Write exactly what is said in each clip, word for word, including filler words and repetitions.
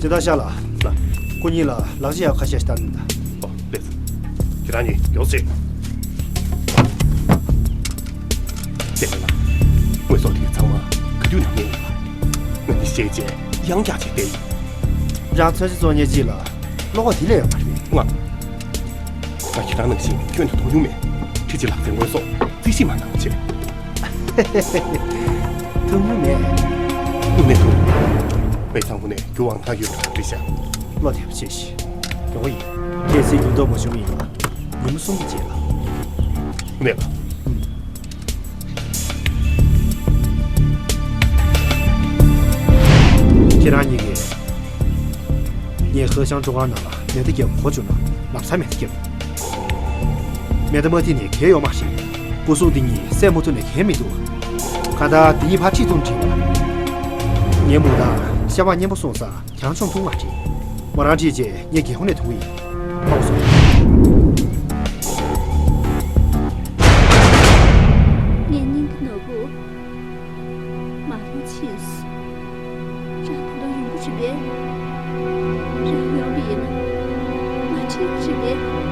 སྦྱིན་བདག་ཤར་ལགས། ལགས། སྐུ་ཉིད་ལ་ལག་ཆ་ཡག་ཁ་ཤས་ཤིག་བསྟར་གནང་དང་། ཨོ། ལགས་སོ། ཁྱེད་རང་གཉིས་མགྱོགས་ཙམ། བསྟན་པ་ལགས། དངོས་ཟོག་དེ་ཚང་མ་ག་དུས་ནང་ཉན་ཡོད་པ། ང་ནི་ཤེས་བྱས་ཡང་བསྐྱར་བྱས་བལྟས་ཡིན། རང་ཚོན་ཆ་བཙོང་མཁན་གཅིག་ལ་བློ་ཁོག་དེ་ལས་ཡོད་མ་རེད། ང་། ང་ཁྱེད་རང་ནང་བཞིན་ཁྱོན་དུ་མཐོང་མྱོང་མེད། ཁྲི་ཆེ་ལགས་ཚོའི་དངོས་ཟོག་རྩིས་ཞིབ་མ་གནང་བ་བྱས། མཐོང་མྱོང་མེད། དངོས་གནས་མཐོང་མྱོང་མེད། མི་ཚང་ཁོ་ནས་རྒྱུ་དབང་ཐང་ཡོད་པ་རེད་ཤག་བློ་བདེ་པོ་བྱས་ཤིག་མགྱོགས་པོ་ཡིན། གལ་སྲིད་འགྱུར་ལྡོག་མ་བྱུང་བ་ཡིན་ན་ཉིན་མོ་གསུམ་གྱི་རྗེས་ལ། དངོས་གནས་ལགས། ཨུམ། ཁྱེད་རང་གཉིས་ཀས་ངས་ཧེ་ཤང་ཀྲོའུ་ཁང་ནང་ལ་མེ་མདའ་བརྒྱབ་གོ་བཅུག་ན་ལམ་སང་མེ་མདའ་བརྒྱབ། མེ་མདའ་མ་ཐེབས་ནས་གལ་ཡོད་མ་རེད། སྐུ་སྲུང་འདི་གཉིས་བསད་མ་ཐུབ་ནས་གལ་མི་འདུག་གང་ལྟར་འདི་གཉིས་ཕར་ཁྲིད་ཐུབ་བྱས་ལ། ངའི་མོ་དང་ཤ་བག་མཉེན་པོ་སོང་ཙང་། གྱང་མཆོངས་ཐུབ་མ་རེད། མོ་རང་ཁྲིད་བྱས་ངས་སྒེའུ་ཁུང་ནས་ཐོན་གྱི་ཡིན། ཕོག་སོང་། ངའི་སྙིང་གི་ནོར་བུ། མ་རུངས་ཕྱིན་སོང་། རང་ད་དུང་ཡོང་གི་རེད་པས། རང་ཡོང་བ་ཡིན་ན་ང་ཁྲིད་ཀྱི་རེད་པས།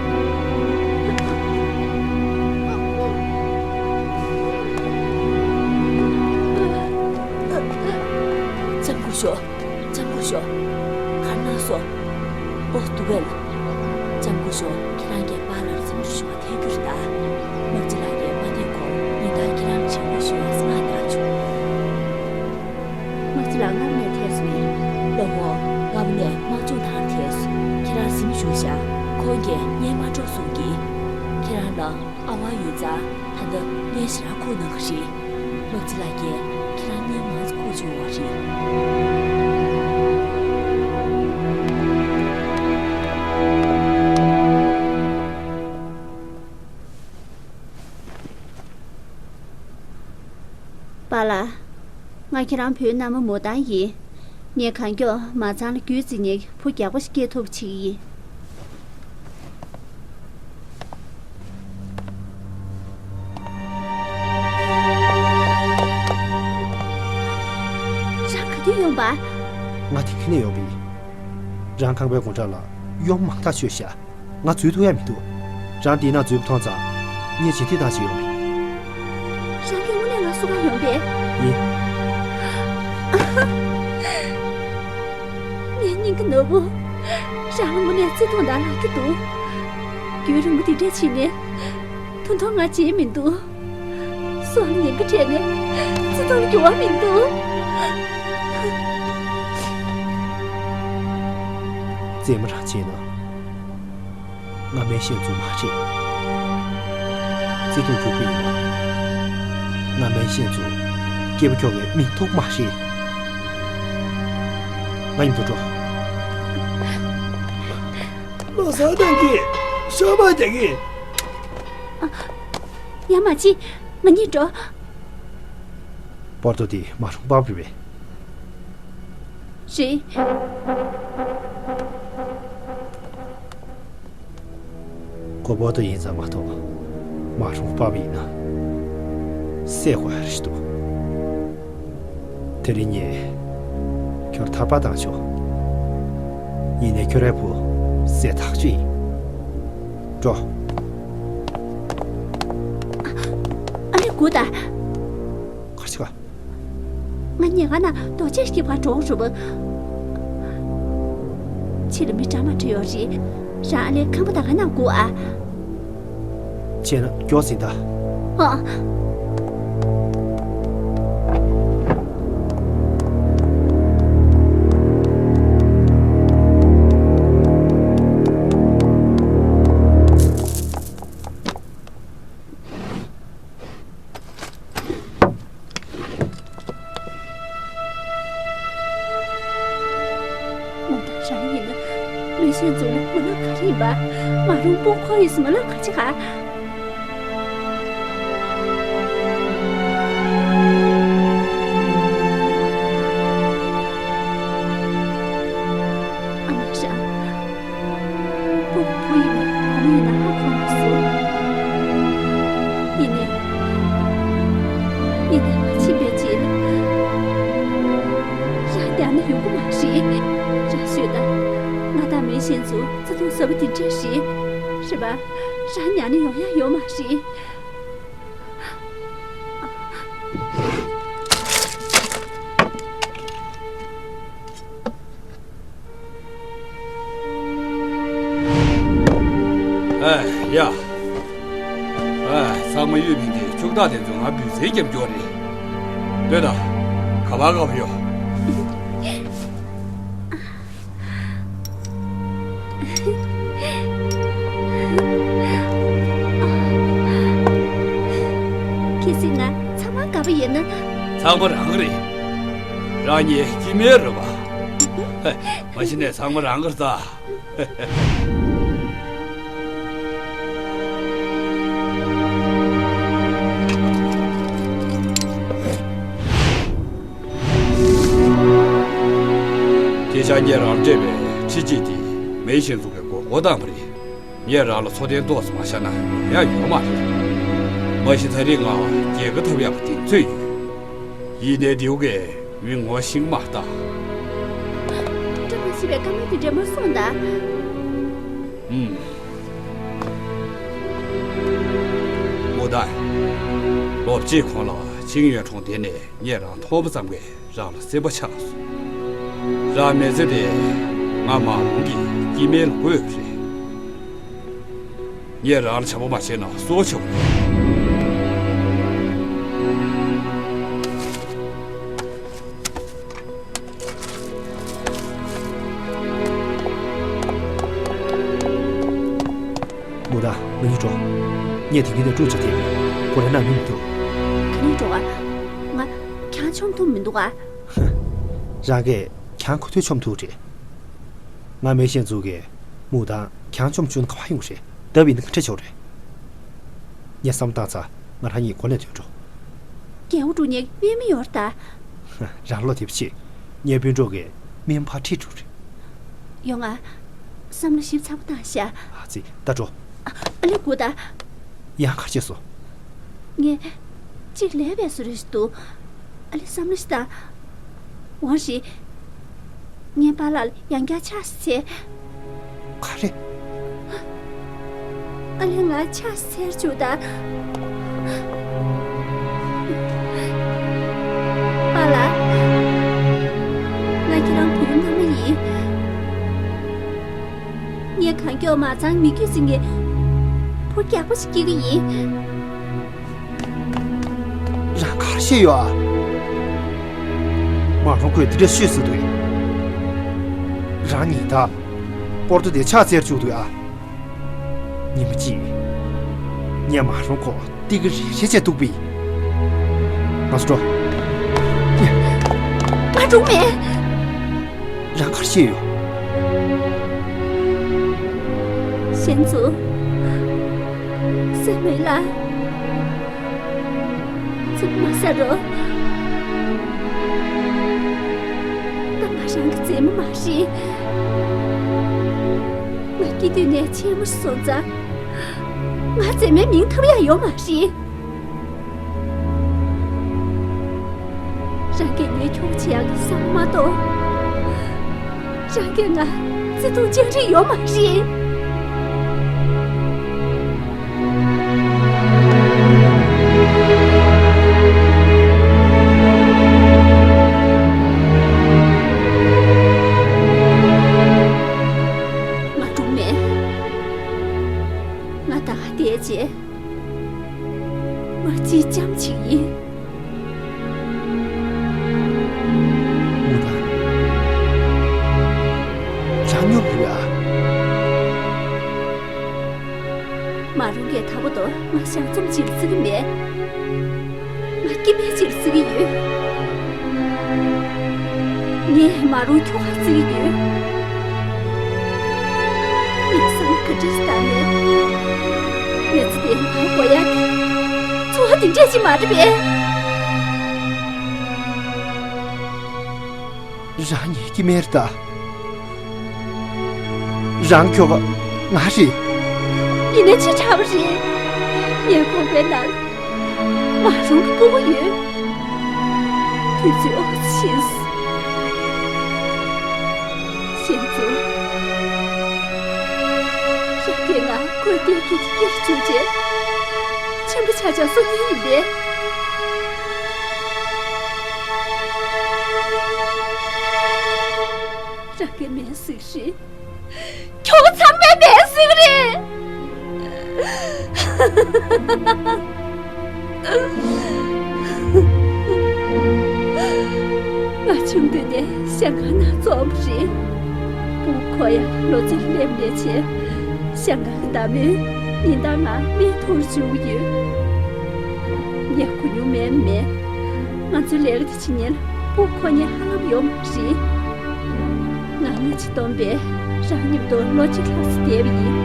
ལྕམ་སྐུ་ཞབས། ལྕམ་སྐུ་ཞབས། ག་རེ་གནང་སོང་། ཨོ། འདུག་གས་ལགས། ལྕམ་སྐུ་ཞབས། ཁྱེད་རང་གིས་པཱ་ལགས་ལ་རྩེད་མོ་ཞུ་བར་ཐད་རྒྱུ་རེད་ད། དམག་སྤྱི་ལགས་ཀྱིས་མ་ཐད་གོང་ཉིན་ལྟར་ཁྱེད་རང་ལ་བྱེད་སྒོ་ཞུ་ཡག་སྔ་བཏང་བྱུང་། དམག་སྤྱི་ལགས་སྔ་མོ་ནས་ཐད་སོང་ངས། ལགས་འོང་། སྔ་མོ་ནས་དམག་སྦྱོང་དང་ཐད་སོང་། ཁྱེད་རང་རྩེད་མོ་ཞུ་ཤག་ཁོང་གིས་སྔོན་མ་འགྲོ་གསུང་གི། ཁྱེད་རང་ལ་ཨ་ཝ་ཡོད་ཙང་ད་ལྟ་སྔོན་ཞེ་དྲག་ཁུག་གནང་གི་རེད། དམག་སྤྱི་ལགས་ཀྱིས་ཁྱེད་རང་སྔོན་མང་ཙམ་ཁུག་བཅུག་ཡོད་རེད། པཱ་ལགས། ང་ཁྱེད་རང་བུའི་མནའ་མ་མོ་ཏང་ཡིན། ངས་གང་མགྱོགས་མ་ཚང་ལ་རྒྱུད་འཛིན་མཁན་བུ་རྒྱགས་པ་ཞིག་སྐྱེས་ཐུབ་པ་བྱེད་ཀྱི་ཡིན། རང་ག་དུས་ཡོང་པ། ང་དེ་ག་ནས་ཡོང་པ་ཡིན། རང་ཁང་པའི་སྒོ་འགྲམ་ལ་གཡོག་མང་དག་ཚུད་ཤག་ང་འཛུལ་ཐུབ་ཡ་མི་འདུག་རང་འདི་ན་འཛུལ་བ་མཐོང་ཙང་། ངས་བྱེད་ཐབས་བཏང་བྱས་ཡོང་བ་ཡིན། རང་གིས་དངོས་གནས་ང་བསུ་གར་ཡོང་པས། ཡིན། ངའི་སྙིང་གི་ནོར་བུ། རང་ལ་དངོས་གནས་བརྩེ་དུང་དང་ལག་ཁྱེར་འདུག་རྒྱུན་རིང་པོ་འདི་འདྲ་བྱས་ནས། ཐུང་ཐུང་ང་བརྗེད་མི་འདུག་སྲོག་ལ་ཉེན་ཁ་འཕྲད་ནས་བརྩེ་དུང་ལ་འགྱུར་བ་མི་འདུག་རྩེད་མོ་རང་བྱས་ན་ང་སྨན་ཤེས་ཚོ་མ་རེད། བརྩེ་དུང་རྒྱུག་པ་ཡིན་ན་ང་སྨན་ཤེས་ཚོ་སྐྱེས་པ་ཁྱོ་གའི་མིང་ཐོགས་མ་རེད། ང་མཉམ་དུ་འགྲོ། ལོ་གསར་བཏང་གི། ཤོག་སྦག་རྒྱག་གི། ཡ་མ་གཅིག་ང་གཉིས་འགྲོ། པོར་ཏོ་དེ་མ་རུང་པ་རེད་པས། རེད། ཁོ་པོར་ཏོ་ཡིན་ཙང་མ་གཏོགས་མ་རུང་པ་ཡིན་ན་བསད་དགོས་ཡ་རེད་འདུག་དེ་རིང་ངས་ཁྱོད་ཐར་པ་བཏང་ཆོག་ཡིན་ནའི་ཁྱོད་རའི་བུ་བསད་ཐག་ཆོད་ཡིན། འགྲོ། ཨ་ནི་སྒུག་ད། ག་རེ་བྱེད་ག་ང་ཉལ་ཁང་ནང་རྡོ་གཅལ་ཞིག་གི་བར་འགྲོ་རུ་བ། ཕྱི་ལ་མི་འདྲ་མ་འདྲ་ཡོད་རེད། རང་ཨ་ལས་ཁང་པ་ད་ག་ནང་སྒུག་ཨ། བྱས་ན་མགྱོགས་ཟིན་ད། ཨ། མོ་ད་རང་ཡིན་ན་ལུས་སེམས་འཛོམས་ན་མ་ལབ་ག་རེ་ཡིན་པ། མ་རུང་སྤུ་གུ་ཁོ་ཡིན་ཟེར་མ་ལབ་ག་རེ་བྱེད་ག་ཨ་མ་རང་། སྤུ་གུ་བུ་ཡིན་ན་བུ་མོ་ཡིན་ན་ཧ་གོ་མ་སོང་། ཡིན་ནའི། ཡིན་ནའི་ང་ཕྱིན་པའི་རྗེས་ལ་རང་རྒྱ་ནི་ཡོང་གི་མ་རེད། རང་ ཡོད་ད། ང་དང་མེ་ཤིན་ཚོ་བརྩེ་དུང་ཟབ་པོ་དེ་འདྲ་རེད། རེད་པ། རང་ཉར་ནས་ཡོང་ཡག་ཡོད་མ་རེད། ཨེ་ཡ། ཨེ། ཚང་མ་གཡོ་བའི་གི་ཕྱུག་བདག་དེ་ཚོ་ང་འབུལ་ཚན་རྒྱབ་སྐྱོར་རེད། ལྟོས་དང་། ག་པར་ག་པར་ཡོད། གལ་སྲིད་ང་ཚང་མ་དགའ་པོ་ཡོད་ན། ཚང་མ་རང་གི་རེད། རང་ཉིད་སྐྱིད་མེད་རེད་པ། མ་གཞི་ནས་ཚང་མ་རང་གི་རེད་ད། ཁྱེད་ཅག་ཉེ་རང་སྤྲད་པའི་ཁྲི་གཅིག་དེ་མེ་ཤིན་ཚོ་གིས་མགོ་སྐོར་བཏང་བ་རེད། ངས་རང་ལ་འཚོ་རྟེན་ཏོག་ཙམ་མ་བཞག་ན་ཡོང་ཡག་ཡོད་མ་རེད། མ་གཞི་ད་རེས་ང་རྒྱལ་ཁ་ཐོབ་ཡག་གི་གདེང་ཚོད་ཡོད། ཡིན་ནའི་ལྡེའུ་གིས་མི་ངོ་ཤེས་མ་ཐག་བཀྲ་མ་ཤིས་པའི་བཀའ་མོལ་དེ་འདྲ་མ་གསུངས་ད། ཨུམ། མུ་ཏན། ལོ་གཅིག་གོང་ལ་ཆིང་ཡོན་གྲོང་སྡེ་ནས་ངས་རང་མཐོང་བ་ཙམ་གྱིས་རང་ལ་སེམས་པ་ཆགས་སོང་། རང་མི་ཚེ་དེ་ང་མ་འོངས་ཀྱི་སྐྱིད་སྨན་ལ་བསྐོས་པ་རེད། ངས་རང་ལ་བྱམས་པོ་མ་བྱས་ན་སྲོག་ཆགས་པ་རེད། མུ་ཏན། ང་གཉིས་འགྲོ། ངས་དེང་གི་ནས་ཀྲུའུ་ཅི་ཐེབས་ཡོད། ཁོ་རང་ནང་མི་མི་འདུག་ག་ནས་འགྲོ་བ། ང་གྱང་མཆོང་ཐུབ་མི་འདུག་ག་རང་གིས་གྱང་ཁ་ཐུག་མཆོང་ཐུབ་རེད། ང་མེ་ཤིན་ཚོ་གིས་མུ་ཏན་གྱང་མཆོང་བཅུག་ན་ག་པར་ཡོང་གི་རེད། ལྟ་བུ་ཡིན་ན་ག་འདྲ་ཆགས་རེད། ངས་བསམ་བློ་བཏང་ཚར། ང་རང་གཉིས་འགོ་ནས་ཐོན་འགྲོ། རྒྱལ་པོ་འབྲུག་གཉེར་དབྱེ་མི་ཡོད་ད། རང་བློ་དེ་ཕྱིན། ངའི་སྤུན་གྲོགས་ཀྱིས་སྨན་ཕར་ཁྲིད་འགྲོ་རེད། ཡོང་ང་། བསམ་བློ་ཞིབ་ཚགས་པོ་བཏང་ཤག་ཨ་ཙི། ད་འགྲོ། ཨ་ལེ་སྒུག་ད། ཡང་ག་རེ་བྱས་སོང་། ངས་གཅིག་ལས་པའི་བཟོ་འདྲ་ཞིག་འདུག་ཨ་ལེ་བསམ་བློ་ཞིག་བཏང་། འོང་ཞིག་ངས་པཱ་ལགས་ལ་ཡང་བསྐྱར་ཕྱག་འཚལ། ག་རེ། ཨ་ལེ་ང་ཕྱག་འཚལ་བཅུག་ད། པཱ་ལགས། ང་ཁྱེད་རང་བུའི་མནའ་མ་ཡིན། ངས་གང་མགྱོགས་མ་ཚང་མི་རྒྱུད་ཅིག་ངས་བུ་རྒྱགས་པོ་ཞིག་སྐྱེ་གི་ཡིན། རང་ག་རེ་བཤད་ཡོད་ཨ། མ་རུང་ཁོས་འདི་འདྲ་ཤོད་ཟེར་འདུག་རང་ཉིད་ད་པོར་ཏོ་དེ་ཕྱག་འཚལ་བཅུག་འདུག་ཨ། ཉི་མ་གཅིག་ངས་མ་རུང་ཁོ་ཏི་ཀི་རེ་རེ་བྱས་གཏུག་པ་ཡིན། ང་ཚོ་འགྲོ། ང་སྒྲུང་མེད། རང་ག་རེ་བཤད་ཡོད། ཞན་ཙུའུ། སེམས་མེད་ལ། ཚིག་མ་ཟ་རོགས། ད་ང་རང་གི་མཛེས་མ་མ་རེད། ང་སྐྱེས་དུས་ནས་ཆེན་མོ་སོང་ཙང་། ང་མཛེས་མའི་མིང་ཐོབ་ཡག་ཡོད་མ་རེད། རང་གིས་ངའི་ཁྱོ་ག་བྱེད་ཡག་གི་བསམ་བློ་མ་གཏོང་། རང་གིས་ང་བརྩེ་དུང་སྤྱང་རིགས་ཡོད་མ་རེད། ང་སྒྲུང་མེད། ང་ད་ག་བསྡད་བྱས། མ་གཅིག་ཅམ་ཅིག་ཡིན། མུ་ཏན། རང་སྙོམས་རེད་པས་ཨ། མ་རུང་གིས་ད་བར་དུ་ང་ཞང་ཙུམ་ཅིག་ལ་བརྩི་གི་མེད། ང་སྐྱེ་དམན་ཅིག་ལ་བརྩི་གི་ཡོད། ངས་མ་རུང་ཁྱོ་ག་བརྩི་གི་ཡོད། ངས་བསམ་བློ་ག་འདྲ་ཞིག་བཏང་ནས། མི་ཚེ་འདི་ང་དགོས་ཡག་གི་འཚོ་བ་འདི་འདྲ་ཞིག་མ་རེད་པས། རང་ཉིད་སྐྱེ་དམན་རེད་ད། རང་ཁྱོ་ག་ང་རེད། ཡིན་ནའི་ཆེ་དྲགས་པ་རེད། ངའི་ཁོག་པའི་ནང་མ་རུང་གི་སྤུ་གུ་ཡོད། དུས་ཚོད་འོ་ཕྱིན། ཞན་ སྐད་དེ་སྐད་བཅུག་རྗེས། ཆེན་པོ་ཆ་ཆ་གསོ་མཁན་ཡིན་པས། རང་གི་མེས་ཟིག་རེད། ཁྱོད་ཚང་མའི་མེས་ཟིག་རེད། ང་ཆུང་དུས་ནས་ཞང་ཁང་ནང་འཛོམས་པ་རེད། སྤུ་གུ་ཁོ་ཡང་ལོ་ཙཱ་སླེབས་ནས་བྱས། ཞང་ཁང་གི་བདག་མོས་ཉིན་ལྟར་ང་སྨན་འཐུང་བཅུག་ཡོད། ངས་གོ་མྱོང་མེད་མེད། ང་ཚོའི་ལས་ཀ་དེ་བྱེད་མཁན་སྤུ་གུ་ཁོ་གཉིས་ཧ་ལམ་ཡོད་མ་རེད། ང་སྔ་ཕྱི་སྡོམ་པས་རང་མཉམ་དུ་ལོ་གཅིག་ལྷག་ཙམ་བསྡད་པ་ཡིན།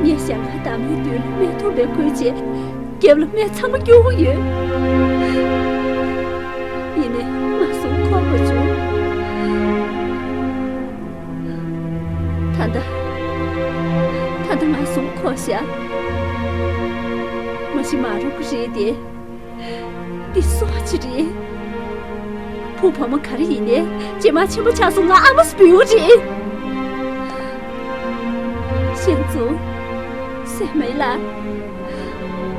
ངས་ཞང་ཁང་བདག་མོའི་མདུན་ལ་སྨན་འཐུང་བའི་ཁུལ་བྱས། རྒྱབ་ལ་སྨན་ཚང་མ་སྐྱུར་གྱི་ཡོད། ཡིན་ནའི་ང་གཟུགས་ཁོག་པ་བྱུང་། ད་ལྟ། ད་ལྟ་ང་གཟུགས་ཁོག་བཞག་མ་གཞི་མ་རུང་གི་རེད་དེ། འདི་སྲོག་གཅིག་རེད། བུ་བུ་མོ་ག་རེ་ཡིན་ནའི་རྗེས་མ་ཆེན་པོ་ཆགས་སོང་ང་ཨ་མ་སུ་འབུལ་གི་རེད། ཞན་ཙུང་། སྲས་མོ་ལགས།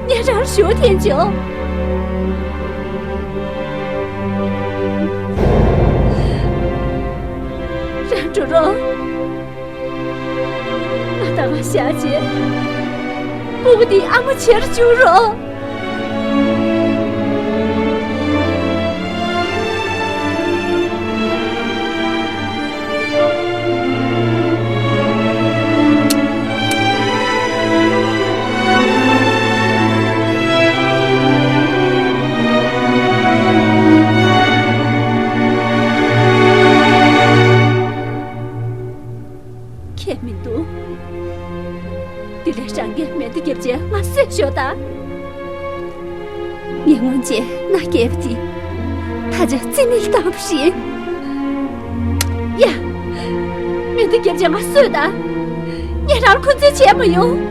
ངས་རང་ཞུ་འཐེན་ཆོག་རང་འགྲོ་རོགས། ང་ད་ག་བཞག་བྱས། སྤུ་གུ་འདིའི་ཨ་མ་བྱེད་རུ་བཅུག་རོགས། ཁྱད་མི་འདུག་དེ་ལས་རང་གིས་མེ་མདའ་བརྒྱབ་བྱས་ང་གསོད་ཤོག་དང་། ངས་སྔོན་ཆད་མནའ་བསྐྱལ་བ་དེ་ད་ཆ་རྩིས་མེད་བཏང་བ་རེད། ཡ། མེ་མདའ་བརྒྱབ་བྱས་ང་གསོད་དང་། ངས་རང་ལ་འཁོན་འཛིན་བྱས་མ་ཡོང་།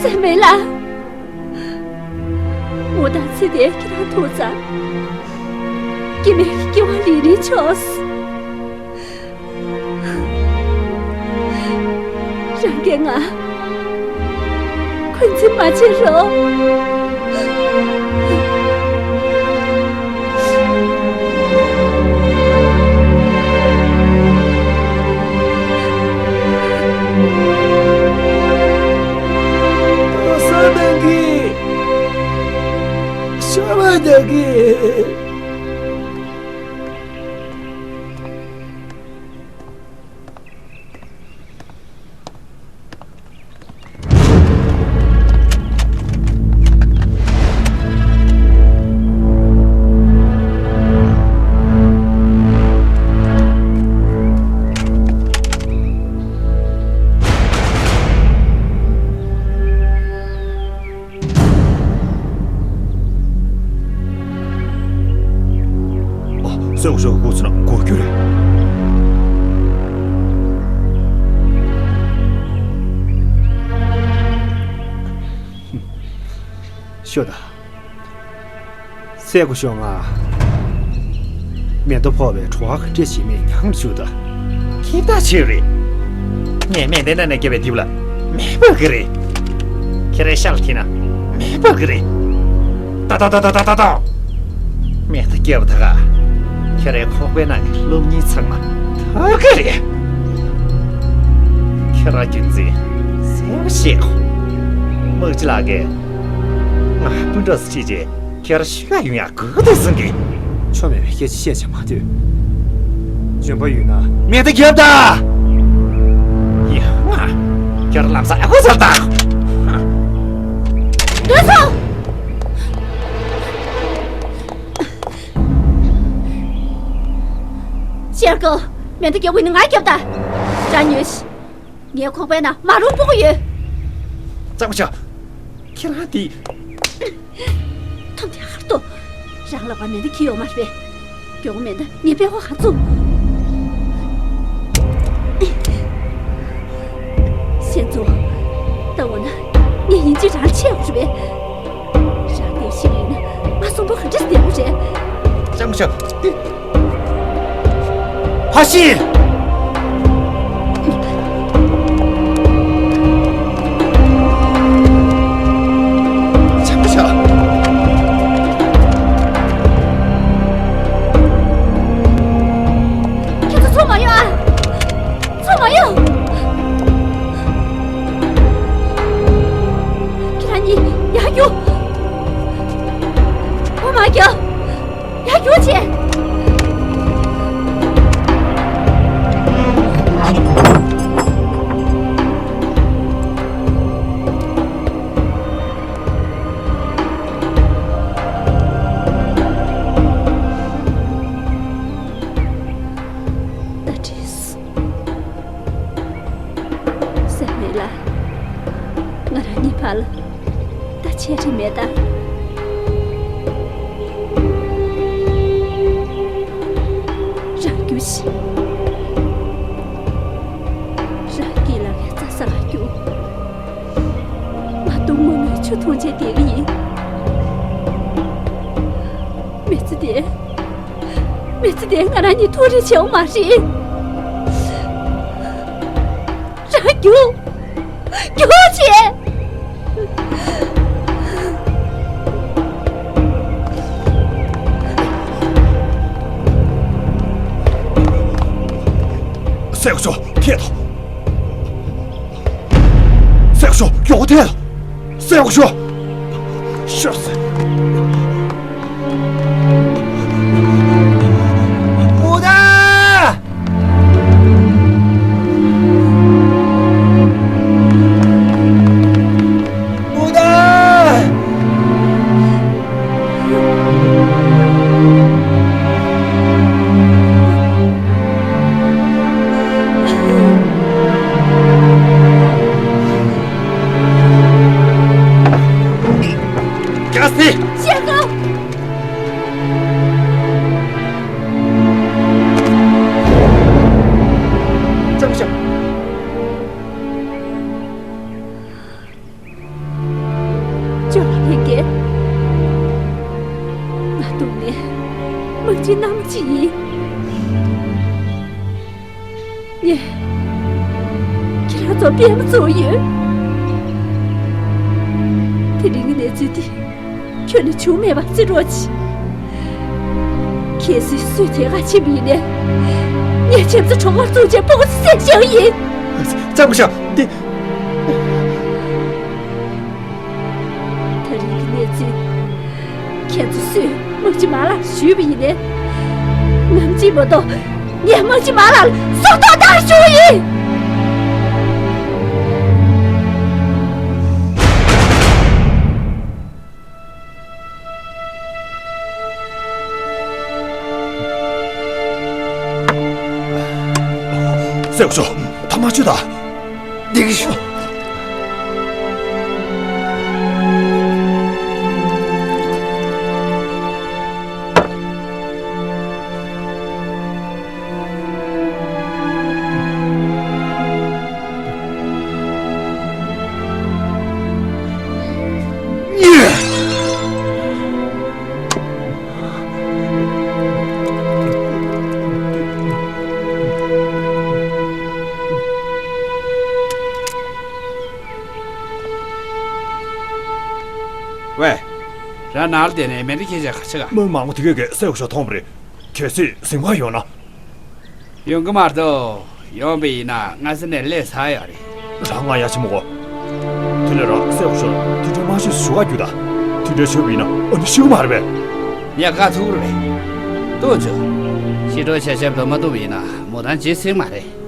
སྲས་མོ་ལགས། འོ་ད་ཚེ་འདིར་ཁྱེད་རང་ཐུག་ཙང་། སྐྱེ་མེད་ཀྱི་སྐྱེ་བ་ལེན་རན་ཆོག་རང་གིས་ང་འཁོན་འཛིན་མ་བྱེད་རོགས། ལྟོ་ས་དང་གི་ཤ་བ་དང་གི། ཨ། སྲས་སྐུ་ཞབས་སྐུ་ཚེ་ན་གོ་རྒྱུ་རེད། ཤོད་དང་། སྲས་སྐུ་ཞབས་ང་། མེ་མདའ་ཕོག་པའི་བྲོ་བ་ག་འདྲ་ཞིག་མེད་མྱངས་བཅུག་ད། ཁྱེད་ད་ཆོས་རེད། ངས་མེ་མདའི་ནང་ནས་བརྒྱབ་པའི་རྡེབ་ལ་མེ་འབར་གི་རེད། ཁྱེད་རའི་ཤ་ལ་ཐིམ་ན་མེ་འབར་གི་རེད། ཏག་ཏག་ཏག་ཏག་ཏག་ཏག་ཏག་མེ་མདའ་བརྒྱབ་པ་ད་ག་ཁྱེད་རའི་ཁོག་པའི་ནང་གི་རླུང་སྙིང་ཚང་མ་དག་གི་རེད། ཁྱེད་རང་རྒྱུ་མཚན་གསལ་པོ་བཤད་དགོས། དམག་སྤྱི་ལགས་ཀྱིས་ང་སྤུན་གྲོགས་སུ་ཁྲིད་རྗེས་ཁྱེད་རང་ཤི་ག་ཡོང་ཡག་དགོས་འདུག་གསུང་གི། ཆོ་མེད་པའི་སྐད་ཆ་བཤད་བྱ་མ་སྡོད། འཇོན་པ་ཡོད་ན་མེ་མདའ་བརྒྱབ་ད། ཡ་ང་། ཁྱེད་རང་ལམ་སང་ཨ་ཁུ་ཚར་ད། སྡོད་སོང་། ཤེར་ཀོ། མེ་མདའ་རྒྱག་དགོས་ནི་ང་རྒྱབ་ད། རང་ཉོན་ཞིག་ངའི་ཁོག་པའི་ནང་མ་རུངས་སྤུ་གུ་ཡོད། གཙང་མ་ཤོག་ཁྱེད་རང་དེ། ཐོམ་དེ་ཧར་ཏོ། རང་ལ་བ་མེ་མདའ་འཁྱེར་ཡོད་མ་རེད་པས། མགྱོགས་མེ་མདའ་ངས་པད་ཁོག་གང་བཙུགས། ཤན་ཙུང་། ད་འོ་ན་ངས་ཡིན་གཅིག་རང་ཆད་ཡོད་རེད་པས། རང་དེ་ཤི་བ་ཡིན་ན་ང་གསོན་པོ་ག་འདྲ་བསྡད་ཡོད་རེད། གཙང་མ་ཤོག་ཕ་ཤི། ཁྱེད་ཚོ་ཚུར་མ་ཡོང་ཨ། ཚུར་མ་ཡོང་། ཁྱེད་རང་གཉིས་ཡར་རྒྱུགས། འོ་མ་རྒྱག་ཡར་རྒྱུགས་བྱེད། ད་བྲིས། སེམས་མེད་ལ། ང་རང་གཉིས་བར་ལ་ད་ཆད་རིན་མེད་ད། རང་རྒྱུགས་ཤིག་རང་སྐྱིད་ལ་བའི་རྩྭ་ས་ལ་རྒྱུགས། ང་སྡུག་མོ་མོའི་ཆུ་འཐུང་བྱས་བསྡད་ཀྱི་ཡིན། མི་ཚེ་འདི། མི་ཚེ་འདི་ང་རང་གཉིས་ཐུགས་རེ་ཆེ་བ་མ་རེད། རང་རྒྱུགས། རྒྱུགས་བྱེད། སེའུ་ཞོ་ཁྱེད་དང་། སེའུ་ཞོ་ཡོག་ཐལ། སེའུ་ཞོ། ཤོག་སེ། མུ་ད། མུ་ད། རྒྱལ་སྲས། ཤེས་གོ། ལྕམ་ཞབས། ཅོ་ལགས་ལྷན་རྒྱས། ང་སྡུག་ནས་མ་བྱིན་ན་མ་བྱིན་ཡིན། ངས་ཁྱེད་རང་ཚོ་པད་མ་བཙུགས་ཡོད། དེ་རིང་གི་གནས་ཚུལ་འདི་ཁྱོན་ནས་བྱུང་མེད་པ་བརྩི་རོགས་གྱིས། གལ་སྲིད་སུས་དེ་ག་ཕྱིན་པ་ཡིན་ནའི། ངས་ཁྱེད་ཚོ་གྲོགས་པོར་བཙུགས་བྱས་ཕྲུ་གུ་བསད་བཞག་ཡིན། ལྕམ་ཞབས་འདི། ད་རིང་གི་གནས་ཚུལ། ཁྱེད་ཚོ་སུས་དམག་སྤྱི་མ་ལགས་ཞུས་པ་ཡིན་ནའི། ནམ་གཅིག་མ་གཏོགས་ངས་དམག་སྤྱི་མ་ལགས་ལ་སྲོག་ཐོག་བཏང་ཞུ་ཡིན། སེའུ་ཞོ། ཐ་མ་ཆུ་ད། འདི་གི་ཤོ། ཝེ། རང་ནང་ལ་བསྡད་ནས་མེ་འདི་ཁྱེར་བྱས་ག་ཆེ་ག་དམག་མི་མང་པོ་དེ་གས་ཀྱིས་སེའུ་ཞོ་མཐོང་བ་རེད། གལ་སྲིད་གཟིམ་ཁང་ཡོང་ན། ཡོང་གི་མ་གཏོགས། ཡོང་པ་ཡིན་ན་སྔ་ས་ནས་ལས་ཚར་ཡོད་རེད། རང་ང་ཡ་ཆེ་མོ་གོ། དེ་ལས་རང་སེའུ་ཞོ་དེ་འདྲའི་དམར་ཤོས་ཞུ་ག་རྒྱུ་ད། དེ་འདྲའི་ཞུ་བ་ཡིན་ན་ཨ་ནི་ཤི་གི་མ་རེད་པས། ངས་བཀའ་ཐུག་རེད་པས། ལྟོས་བྱོས། ཤི་གྲོགས་ཆ་ཆབ་ཏུ་མ་ཐུག་པ་ཡིན་ན་མོ་རང་ཇེ་སྲིང་མ་རེད།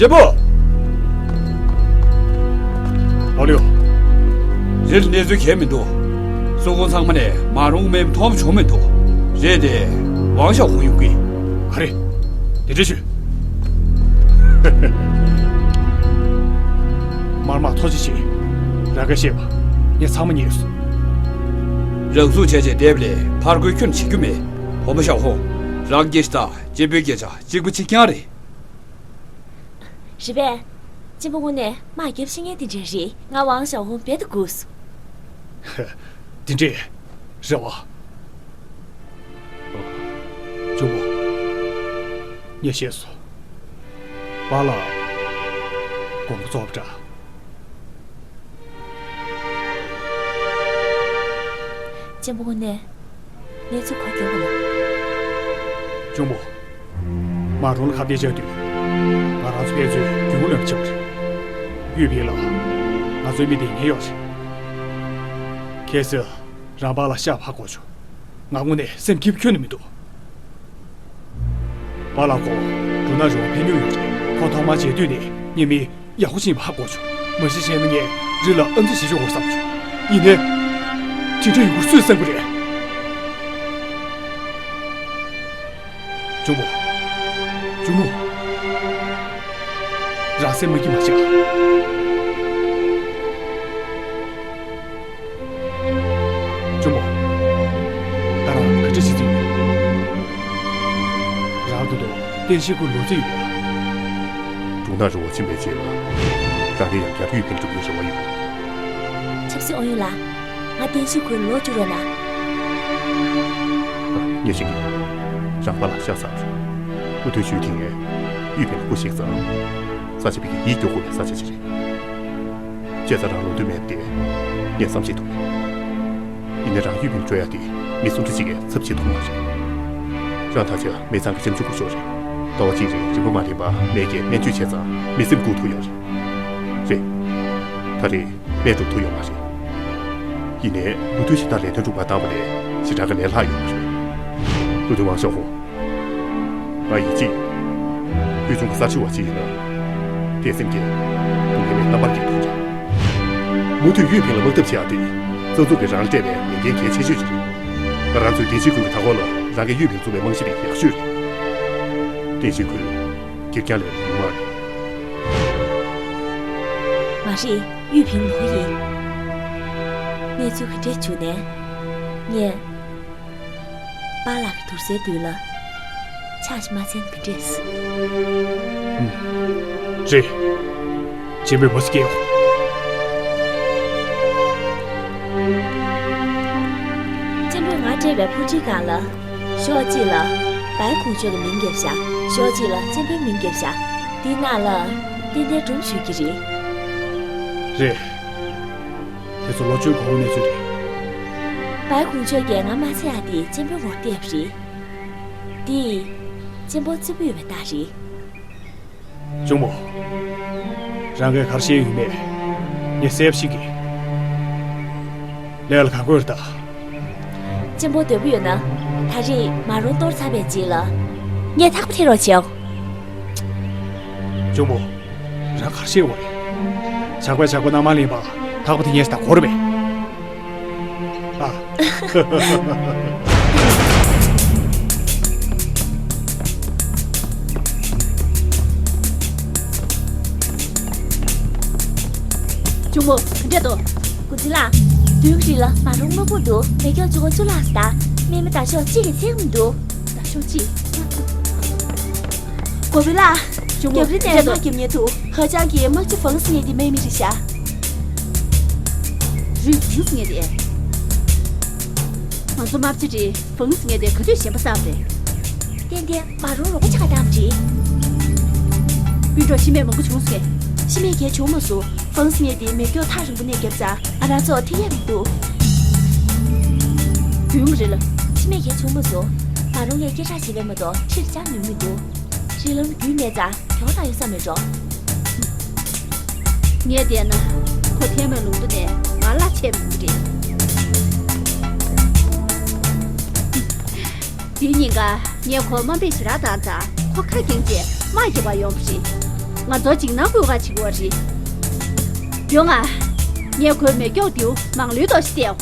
ལེ་པོ། ཨོ་ལིའོ། རེད། གནས་ཚུལ་གང་ཡང་མི་འདུག་སོ་ཁོང་ཚང་མ་ནས་མ་རུང་མེད་མཐོང་བྱུང་མི་འདུག་རེད་དེ། ཝང་ཞའོ་ཧུང་ཡོང་གི། ག་རེ། དེ་འདྲ་ཞུ། མར་མ་ཐོ་ཅི་ཆེ། རང་ག་ཤེས་པ། ངས་ཚང་མ་ཉན་སོང་། རང་ཚུགས་བྱས་བྱས་བསྡད་པ་ལས་ཕར་རྒོལ་ཁྱོན་བྱེད་རྒྱུ་མེད། བུ་མོ་ཞའོ་ཧུང་། རང་སྐད་ཆ་དང་གཅེན་པོའི་སྐད་ཆ་གཅིག་པ་གཅིག་རྐྱང་རེད། རེད་པས། གཅེན་པོ་དངོས་གནས་དམག་རྒྱབ་ཤེས་མཁན་དེ་འདྲས་རེད། ང་ཝང་ཞའོ་ཧུང་རྦད་དེ་སྒུགས་སོང་། དེ་འདྲས་རེད་བ། གཅུང་མོ། ངས་ཤེས་སོང་། པཱ་ལགས་དགོངས་པ་རྫོགས་པ་འདྲ། གཅེན་པོ་དངོས་གནས་གནས་ཚུལ་གོ་རྒྱུ་ཡོད་ན། གཅུང་མོ། མ་རུང་ལ་ཁ་གཏད་བཅག་དུས། ང་རང་ཚོ་ཕན་ཚུན་རྒྱུས་མངའ་ལོན་པ་བྱུང་རེད། ཡུས་ཕིང་ལ་ང་ཚོའི་མི་བསྡད་མཁན་ཡོད་རེད། གལ་སྲིད་རང་པཱ་ལགས་ཤ་ཕར་བསྐོར་བྱུང་། ང་དངོས་གནས་སེམས་སྐྱིད་པོ་ཁྱོན་ནས་མི་འདུག་པཱ་ལགས་ཁོ་འབྲུ་ནག་རི་བོ་ཕེབས་མྱོང་ཡོད་རེད། ཁོ་ཐོག་མར་མཇལ་དུས་ནས་ངས་མི་ཡག་པོ་ཞིག་ཡིན་པ་ཧ་གོ་བྱུང་། མ་གཞི་བྱས་ན་ངས་རི་ལ་ཨ་མཆོག་ཞིག་བྱུང་དགོས་བསམ་བྱུང་། ཡིན་ནའི། དེ་འདྲ་ཡོང་ཁུངས་སུས་གསན་དགོས་རེད། གཅུང་མོ། གཅུང་མོ། རང་སེམས་མ་སྐྱིད་མ་བྱེད་ཨ། གཅུང་མོ། ད་རང་ག་འདྲ་བྱེད་ཀྱི་ཡོད། རང་ད་དུང་བསྟན་ཤིང་ཁུལ་ལོག་རྩིས་ཡོད་པས། འབྲུ་ནག་རི་བོ་ཕྱིན་པའི་རྗེས་ལ། རང་གིས་ཡང་བསྐྱར་ཡུས་ཕིང་སྒྲུབ་རྒྱུའི་རེ་བ་ཡོད། ཆབ་སྲིད་ཨུ་ཡོན་ལགས། ང་བསྟན་ཤིང་ཁུལ་ལོག་བཅུག་རོགས་གནང་། ངས་ཤེས་ཀྱི་ཡོད། རང་པཱ་ལགས་ཤ་ཚ་བ་རེད། མུ་མཐུད་ཞུས་དེ་ངས་ཡུས་ཕིང་ལ་སྐུ་གཤེགས་ཙང་། ས་ཆ་ཕ་གིར་ཡིད་སྐྱོ་དགོས་པའི་ས་ཆ་ཞིག་རེད། བྱས་ཙང་རང་ལོག་འདོད་མེད་དེ། ངས་བསམ་ཤེས་ཐུབ་མེད། ཡིན་ནའི་རང་ཡུས་ཕིང་སྤྲོད་ཡ་དེ་མི་སུ་འདྲ་ཞིག་གིས་ཚབ་བྱེད་ཐུབ་མ་རེད། རང་ད་ཆ་མི་ཚང་གི་ཞབས་ཞུ་སྒུག་ཤོག་རེད། ཟླ་བ་གཅིག་རིང་རིན་པ་མ་ལེན་པར་མི་སྒེར་སྨན་བཅོས་བྱས་ཙང་མི་སེམས་འགུག་ཐུབ་ཡོད་རེད། རེད། ད་རེས་སྨན་སྒྲུབ་ཐུབ་ཡོད་མ་རེད། ཡིན་ནའི་མུ་མཐུད་ཞེ་དྲག་ལས་དོན་སྒྲུབ་པར་བཏང་བ་ལས་ཞེ་དྲག་གི་ལས་སླ་ཡོད་མ་རེད། བློ་མཐུན་ཝང་ཞའོ་ཧུང་། ང་ཡིད་ཆེས། ཕུལ་བྱུང་གི་གསར་བརྗེ་བ་ཅིག་ཡིན་ན། བརྟན་སེམས་བསྐྱེད། སྡུག་བསྔལ་མེད་རྣམ་པར་རྒྱལ་ཐུབ་ཅིང་། མུ་མཐུད་ཡུས་ཕིང་ལ་དམག་འཐབ་བྱེད་ཡག་དེ། རྩ་འཛུགས་ཀྱིས་རང་སྤྲད་པའི་ལས་འགན་གལ་ཆེ་ཤོས་ཤིག་རེད། ང་རང་ཚོའི་བདེ་སྐྱིད་ཁུལ་གྱི་མཐའ་འཁོར་ལ་རང་གིས་ཡུས་ཕིང་བཙུགས་པའི་རྨང་གཞི་དེ་ཡག་ཤོས་རེད། བདེ་སྐྱིད་ཁུལ་སྒེར་རྐྱང་ལས་ལ་ཡོང་མ་རེད། མ་རེད། ཡུས་ཕིང་ལོག་ཡིན། གནས་ཚུལ་ག་འདྲས་བྱུང་ནས། ངས། པཱ་ལགས་ཀྱི་དུར་སའི་མདུན་ལ་ཕྱག་ཅིག་མ་འཚལ་ན་ག་འདྲས། རེད། གཅེན་པོས་མ་སུ་སྐྱེལ་ཡོང་། གཅེན་པོས་ང་སྤྲད་པའི་ཕུ་ཁྲིའི་སྒང་ལ། ཕྱོགས་གཅིག་ལ་བའི་ཁུང་ཆོས་ཀྱི་མིང་བརྒྱབ་བཞག་ཕྱོགས་གཅིག་ལ་གཅེན་པོའི་མིང་བརྒྱབ་བཞག་དེའི་ནང་ལ་ཏན་ཏན་སྒྲུང་བཤད་ཀྱི་རེད། རེད། དེ་ཚོ་ལོ་བཅུའི་གོང་གི་གནས་ཚུལ་རེད། བའི་ཁུང་ཆོས་ཀྱིས་ང་མ་ཚད་ཡག་དེ་གཅེན་པོའི་འོག་བལྟས་པ་རེད། དེ། གཅེན་པོ་རྩེ་པོ་ཡོད་པའི་རྟགས་རེད། གཅུང་མོ། རང་གིས་ག་རེ་བཤད་ཡོད་མེད་ངས་གསལ་པོ་ཤེས་ཀྱི། ལས་ལ་གང་དགོས་རེད་ད། གཅེན་པོ་འདོད་པ་ཡོད་ན། ད་རེས་མ་རུང་གཏོར་ཚར་བའི་རྗེས་ལ། ངས་ཐག་པ་འཐེན་རོགས་བྱེད། གཅུང་མོ། རང་ག་རེ་བཤད་ཡོད་རེད། ཇག་པས་ཇག་པ་རྣམས་མ་ལེན་པ་ཐག་པ་འཐེན་ཉེས་ད་གོ་རེད་པས། ཨ། གཅུང་མོ། ག་འདྲས་འདུག་འགོ་འཛིན་ལགས། མདུན་རི་ལ་མ་རུང་དམག་དཔུང་འདུག་མེ་སྒྱོགས་བཅུ་གོ་བཅུ་ལྷག་ཙམ་དང་། སྨན་མི་དང་ཤོག་གཅིག་གིས་ཚད་མི་འདུག་ད་ཤོག་གཅིག་འགོ་དཔོན་ལགས། གཅུང་མོ། རྒྱབ་རི་ནས་དམག་རྒྱབ་ཉེན་འདུག་ཧ་ཅང་གི་དམག་སྤྱི་ཧྥང་སི་ཉེ་དེ་མེ་མི་རེད་ཤག་རི་ཧྥང་སི་ཉེ་དེ། ང་ཚོ་དམག་སྤྱི་རེད། ཧྥང་སི་ཉེ་དེ་ག་དུས་གཞན་པ་བསམ་རེད། ཏན་ཏན་མ་རུང་རོགས་པ་ཆགས་བཏང་རེད། སྤུན་གྲོགས་ཤི་རྨས་མང་པོ་བྱུང་སོང་ངས། ཤི་རྨས་གང་བྱུང་མ་སོང་། ཧྥང་སི་ཉེ་དེ་མེ་སྒྱོགས་ཐག་རིང་པོ་ནས་བརྒྱབ་ཙང་ང་རང་ཚོ་ཐེ་ཡག་མི་འདུག་རྒྱུས་མ་རེད་ལ། ཤི་རྨས་གང་བྱུང་མ་སོང་། མ་རུང་ངས་སྐད་གྲགས་ཞེ་པོ་མ་གཏོགས་ཕྱིར་བཅར་ནུས་མི་འདུག་རི་ལམ་རྒྱུས་མེད་ཙང་གྱོང་ཐག་ཡོད་ས་མེད་འགྲོ། ངས་བལྟས་ན་ཁོ་ཐའེ་མན་ལུང་མདོ་ནས་ང་གླ་ཆད་མི་འདུག་རེད། དེའི་ཉིན་ཀ་ངས་ཁོ་དམའ་འབེབས་ཞེ་དྲག་བཏང་ཙང་ཁོ་ཁ་འགེངས་བྱས་དམག་རྒྱག་པར་ཡོང་བ་རེད། ང་ཚོར་འཇིགས་སྣང་སྐུལ་ག་བྱེད་དགོས་རེད། ཡོང་ང་། ངས་ཁོའི་མེ་སྒྱོགས་དེའུ་མང་ལུས་ཏོག་ཞིག་སྟེར།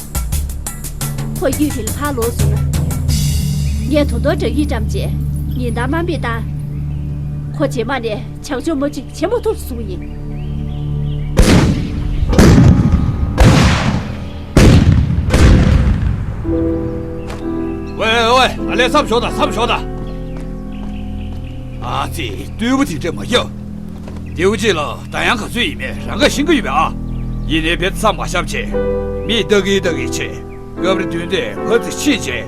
ཁོ་གཡུ་ཕིན་ལ་ཕར་ལོག་སོང་ན། ངས་དོ་དོ་འདྲ་ཡིད་བཀྲམ་བྱས། ཉིན་ལྟར་དམའ་འབེབས་བཏང་། ཁོ་རྗེས་མ་ནས་ཇག་ཕྱོགས་དམག་སྤྱི་བྱེད་མ་ཐུབ་སོང་ཡིན། ཝེ་ཝེ། ཨ་ལས་མཚམས་ཞོག་དང་མཚམས་ཞོག་དང་། ཨ་ཙི། རྟུལ་པོ་དེ་འདྲ་མ་རྒྱག་རྡེའུ་གཅིག་ལ་ད་ཡང་ག་ཚོད་ཡིན་མེད་རང་ག་ཤེས་ཀྱི་ཡོད་པས་ཨ། ཡིན་ནའི་བེད་མཚམས་མ་བཞག་བྱས། མིག་ལྟ་གིན་ལྟ་གིན་བྱས། སྐབས་རེ་བདུན་ཏེ་ཕར་ཙི་ཕྱིན་བྱས།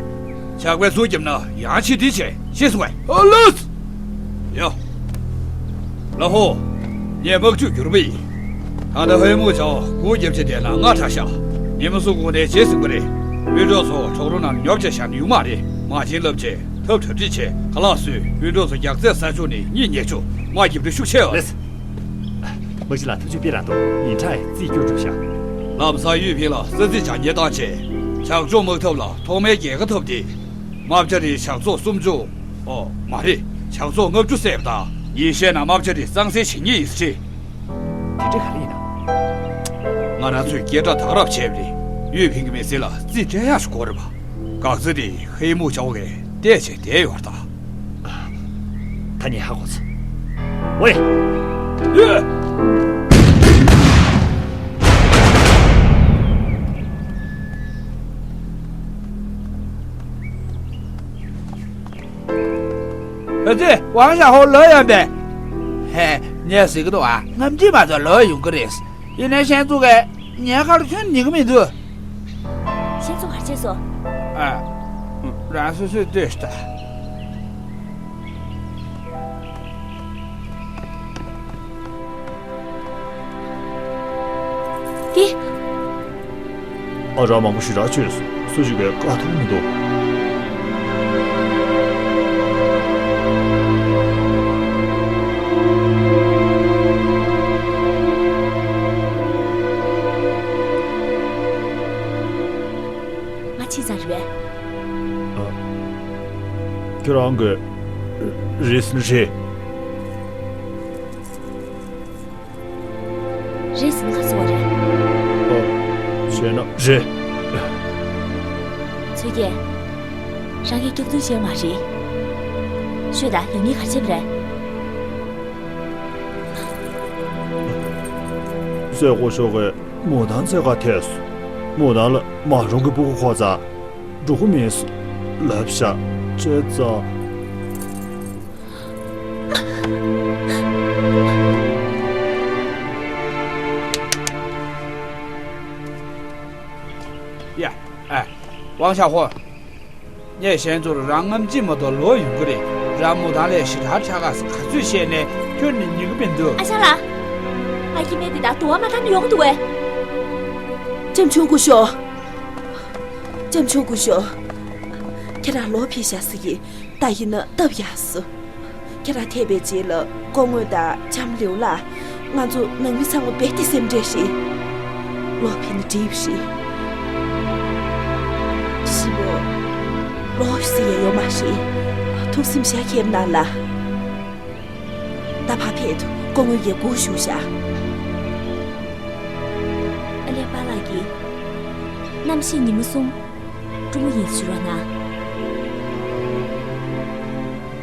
ཇག་པས་ཟུར་བརྒྱབ་ན་ཡང་ཕྱི་དྲིལ་བྱས་ཤེས་སོང་ངས། ཨ་ལས། ཡ། ལ་ཧོ། ངས་དམག་ཇུས་བསྒྱུར་པ་ཡིན། ད་ལྟ་ཧའེ་མུའུ་ཆའོ་སྒུག་རྒྱབ་བྱས་བསྡད་ན་སྔ་དྲགས་ཤག་ཉི་མ་གསུམ་གོང་ནས་བྱེད་ཟིན་པ་རེད། སྤུན་གྲོགས་ཚོ་གྲོག་རོང་ནང་ཉོབ་བྱས་བཞག་ན་ཡོང་མ་རེད། དམག་ཆེན་བསླབ་བྱས་ཐབས་གྲ་སྒྲིག་བྱས་ཁ་ལག་བཟོས། སྤུན་གྲོགས་ཚོ་རྒྱགས་ཚད་ས་ཕྱོགས་ནས་གཉིད་ཉལ་ཆོག་དམག་རྒྱབ་འགྲོ་ཤུགས་ཆེ་བ། ལགས་སོ། དམག་སྤྱི་ལགས་ཐུགས་རྗེ་དཔེ་རང་འདུག་ཉིན་གྲངས་རྩིས་སྐྱོར་གྲུབ་ཤག་ལམ་སང་གཡུ་ཕིང་ལ་ས་ཚིགས་ཇག་ཉེན་བཏང་བྱས། ཇག་ཕྱོགས་དམག་འཐབ་ལ་ཐོག་མའི་རྒྱལ་ཁ་ཐོབ་སྟེ། རྨ་བྱ་རིའི་ཇག་ཚོགས་སུམ་ཅུ། ཨོ་མ་རེད། ཇག་ཚོགས་ལྔ་བཅུ་བསད་པ་དང་། ཉིན་ཤས་ནང་རྨ་བྱ་རི་གཙང་སེལ་བྱེད་ངེས་ཡིན་ཟེར། དེ་འདྲ་ག་རེ་ཡིན་ན། ང་རང་ཚོས་སྐད་གྲགས་དག་རབ་བྱས་པ་རེད། གཡུ་ཕིང་གི་མི་ཚེ་ལ་རྩིས་སྤྲད་ཡག་ཞིག་དགོས་རེད་པ། འགག་རྩ་དེ་ཧའེ་མུའུ་ཆའོ་གིས་བལྟས་བྱས་བསྡད་ཡོད་རེད་ད། ད་ངས་ཧ་གོ་སོང་། ཝེ། ཡེ། ཨ་ཙི། ཝང་ཞའོ་ཧོ་ལོག་ཡོང་པས། ཧེ། ངས་ཟེར་གི་འདུག་ཨ། རྔམ་བརྗིད་མ་ཚོ་ལོག་ཡོང་གི་རེད། ཡིན་ནའི་ཤན་ཙུའུ་གིས་ངའི་ཁ་ལ་ཁྱོན་ཉན་གི་མི་འདུག་ཤན་ཙུའུ་ག་རེ་བྱས་སོང་། ཨ། རང་སོ་སོས་ལྟོས་ཤིག་ད། འདི། ཨ་རག་མང་པོ་ཞེ་དྲག་བཅོས་སོང་། སུ་ཞིག་གིས་བཀག་ཐུབ་མི་འདུག་ང་ཕྱི་ཙང་རེད་པས། ཨ། ཁྱེད་རང་གི་རེད་ཟེར་ན་རེད། རེད་ཟེར་ན་ག་ཚོད་པ་རེད། ཨ། བྱས་ན་རེད། ཚོད་རྒྱལ། རང་གིས་སྐྱོབ་ཐུབ་ཀྱི་མ་རེད། ཤོད་ད། ཡང་སྙིང་ག་རེ་བྱས་པ་རེད། སྲས་སྐུ་ཞབས་ཀྱིས་མོ་དང་འཚོལ་ག་ཐད་སོང་། མོ་དང་ལ་མ་རུང་གི་སྤུ་གུ་ཁོ་ཚ། འགྲོ་གི་མིན་ལབ་ཤག་བྱས་ཙང་། ཡ། ཨ། ཝང་ཞའོ་ཧོ། ངས་གཞན་ཚོར་རང་རྔམ་བརྗིད་མ་གཏོགས་ལོག་ཡོང་གི་རེད། རང་མོ་དང་ལས་ཞེ་དྲག་ཁྲག་ཁ་ས་ག་ཚོད་བཤད་ནས་ཁྱོན་ནས་ཉན་གི་མི་འདུག་ཨ་ཅག་ལགས། ང་ཡིན་མེད་འདི་དག་དུ་བ་མ་བཏང་ན་ཡོང་གི་འདུག་གས། ལྕམ་ཆུང་སྐུ་ཞབས། ལྕམ་ཆུང་སྐུ་ཞབས། ཁྱེད་རང་ལོག་ཕེབས་ཤག་ཟེར་གི། ད་ཡིན་ན་སྟབས་ཡག་སོང་། ཁྱེད་རང་ཐེག་པའི་རྗེས་ལ་སྐུ་ངོ་དང་ལྕམ་ལེའུ་ལགས། ང་ཚོ་ནང་མི་ཚང་མ་རྦད་དེ་སེམས་ཁྲལ་རེད། ལོག་ཕེབས་ན་འགྲིག་པ་རེད། ཤི་བོ། ལོག་ཟེར་ཡ་ཡོད་མ་རེད། ཐུགས་སེམས་བཞག་ཁེབས་གནང་ལ། ད་ཕར་ཕེབས་དུས་སྐུ་ངོ་ཡི་སྒུག་བཞུགས་ཤག་ཨ་ལས་པཱ་ལགས་ཀྱིས། གནམ་གཤིས་ཉི་མ་གསུམ། སྤྲོ་མོ་ཡིན་ཞུ་རོགས་གནང་།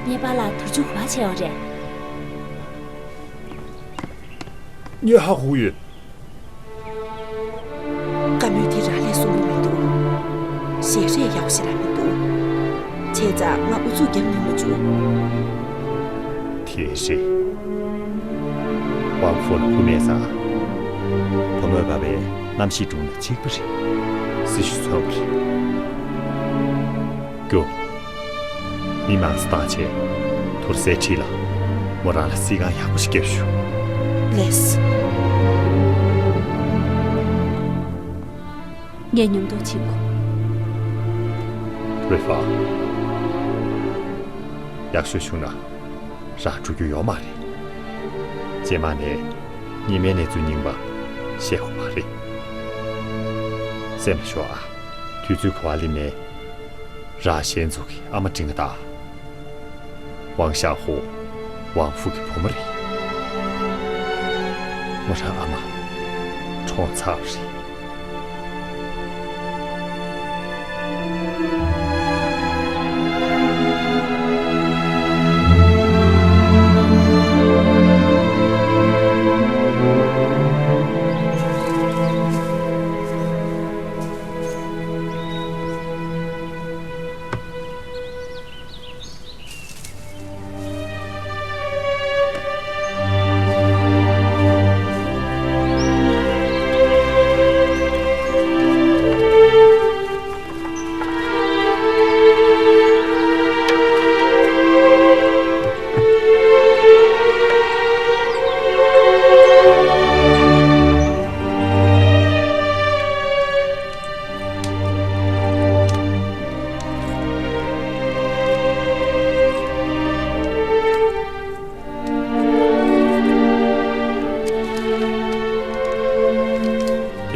ངའི་པཱ་ལགས་དུར་ཆུ་ག་པར་བྱས་ཡོད་རེད། ངས་ཧ་གོ་ཡོད། བཀའ་མོལ་དེ་རང་ལས་གསུང་གི་མི་འདུག་ཞལ་རས་ཡག་པོ་ཞིག་རག་མི་འདུག་བྱས་ཙང་ང་ཨུ་ཚུགས་རྒྱབ་མི་མ་བྱུང་། དེ་རེད། ཝང་ཧྥུ་ལ་བུ་མེད་ཙང་། བུ་མོས་བབས་པའི་གནམ་གཤིས་སྒྲུང་ལ་གཅིག་པ་རེད། སྲི་ཞུ་འཚོལ་བ་རེད། སྐྱོ། མི་མང་ཙམ་བཏང་བྱས། དུར་སའི་འཁྲིས་ལ་མོ་རང་ལ་བསིལ་ཁང་ཡག་པོ་ཞིག་བརྒྱབ་ཞུ། ལེགས། ངས་མཉམ་དུ་ཕྱིན་གོ། རེ་ཧྥ། ཡག་ཤོས་བྱུང་ན་རང་འགྲོ་རྒྱུ་ཡོད་མ་རེད། རྗེས་མ་ནས་ཉི་མའི་གནས་ཚུལ་རྙིང་པ་བཤད་དགོས་མ་རེད། སེམས་ལ་ཞོག་ཨ། དུས་ཚོད་ག་པར་སླེབས་ནའི། རང་གཞན་ཚོ་གི་ཨ་མ་འབྲིང་ག་དང་། ཝང་ཞའོ་ཧོ། ཝང་ཧྥུ་གི་བུ་མོ་རེད། ར་ཨ་མ། གྲོངས་ཚར་བ་རེད།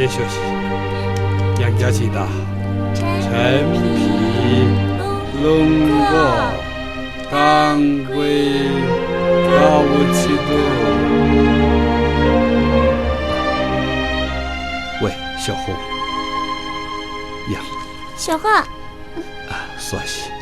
དེ་ཤོད་ཤིག་ཡང་བསྐྱར་ཅིག་གདའ། ཁྲེན་ཕིང་། ལུང་གོ། ཀང་ཀུའེ། ཀའོ་ཆི་ཏུ། ཝེ། ཞའོ་ཧུང་། ཡ། ཞའོ་ཧུང་། ཨ། སོ་ཤི།